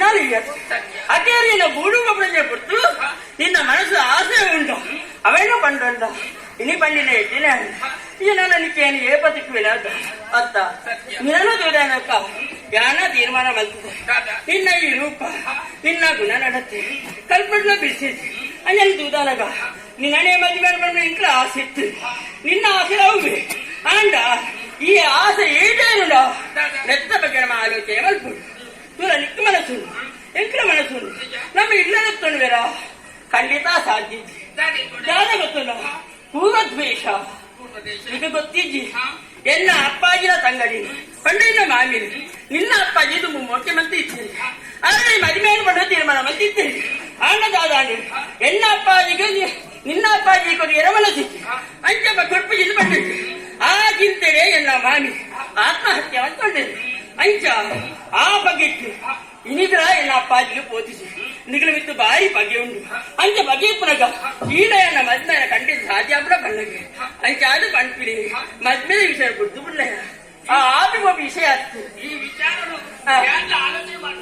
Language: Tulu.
ಮದಿನಾಲು ಅಕೇರಿನ ಗೂಡು ಬೊಬ್ಬೆ ಪುಟ್ಟು ನಿನ್ನ ಮನಸ್ಸು ಆಸೆ ಉಂಟು. ಅವೇನು ಪಂಡ ಇನಿ ಪಂಡಿನ ಎಟ್ಟಿನ ಈ ನನ್ನ ನಿಕ್ಕೇನು ಏಪತಿಕ್ಕುವಿನ ಅತ್ತ ನಿನ್ನನು ದೂರನಕ್ಕ ಯಾನ ತೀರ್ಮಾನ ಮಲ್ತದೆ. ನಿನ್ನ ಈ ರೂಪ, ನಿನ್ನ ಗುಣ ನಡತೆ ಕಲ್ಪಡ್ಲ ಬಿಸಿ ಅಂಜನ್ ದೂದಾನಗ ನಿನ್ನನೇ ಮದುವೆ ಬಂದು ಇಂಟ್ಲ ಆಸೆ ಇತ್ತು. ನಿನ್ನ ಆಸೆ ಅವುವೆ ಆಂಡ ಈ ಆಸೆ ಈಡೇರುಂಡ ನೆತ್ತ ಬಗ್ಗೆ ನಮ್ಮ ಆಲೋಚನೆ ಮಲ್ಪುಡು. ದೂರ ನಿಕ್ಕ ಮನಸ್ಸು, ಎಂಕ್ಲ ಮನಸ್ಸು, ನಮ್ಮ ಇಲ್ಲದ ತೊಣುವೆರ ಖಂಡಿತ ಸಾಧ್ಯ. ದಾದ ಗೊತ್ತುಂಡ? ಪೂರ್ವದ್ವೇಷ. ನಿಮಗೆ ಗೊತ್ತಿಜ್ಜಿ, ಎನ್ನ ಅಪ್ಪಾಜಿನ ತಂಗಡಿ ಪಂಡಿನ ಮಾಮಿನಿ ನಿನ್ನ ಅಪ್ಪಾಜಿ ಇದು ಮುಖ್ಯಮಂತ್ರಿ ಇದ್ದೀರಿ. ಆದರೆ ಮದುವೆ ಪಂಡ ತೀರ್ಮಾನ ಮಂತಿದ್ದೀರಿ. ಆಂಡ ದಾದಾಂಡಿ ಎನ್ನ ಅಪ್ಪಾಜಿಗೆ ನಿನ್ನ ಅಪ್ಪಾಜಿ ಕೊಡು ಎರಮನಸಿತ್ತು ಅಂಚಪ್ಪ ಕೊಡ್ಪು ಇದು ಬಂದಿತ್ತು. ಆ ಚಿಂತೆಡೆ ಎನ್ನ ಮಾಮಿ ಆತ್ಮಹತ್ಯೆ ಅಂದ್ಕೊಂಡಿದ್ರು. ಅಂಚ ಆ ಬಗೆಟ್ಟು ಇನಿದ್ರ ಎನ್ನ ಅಪ್ಪಾಜಿಗೆ ಪೋತಿಸಿ ನಿಗಲ ಮಿತ್ತು ಬಾರಿ ಬಗೆ ಉಂಟು. ಅಂಚ ಬಗೆ ಪುನಗ ಈಡ ಎನ್ನ ಮದ್ಮೆನ ಖಂಡಿತ ಸಾಧ್ಯ ಕೂಡ ಬಲ್ಲಗೆ. ಅಂಚ ಅದು ಪಂಪಿಡಿ ಮದ್ಮೆದ ವಿಷಯ ಬುಡ್ದು ಬಿಡ್ಲ. ಆ ಆಪಿ ಒಬ್ಬ ವಿಷಯ ಆಗ್ತದೆ. ಈ ವಿಚಾರನು ಹಾ. ಯಾರ್ಲ ಆಲೋಚನೆ ಮಾಡ್ತಾರೆ.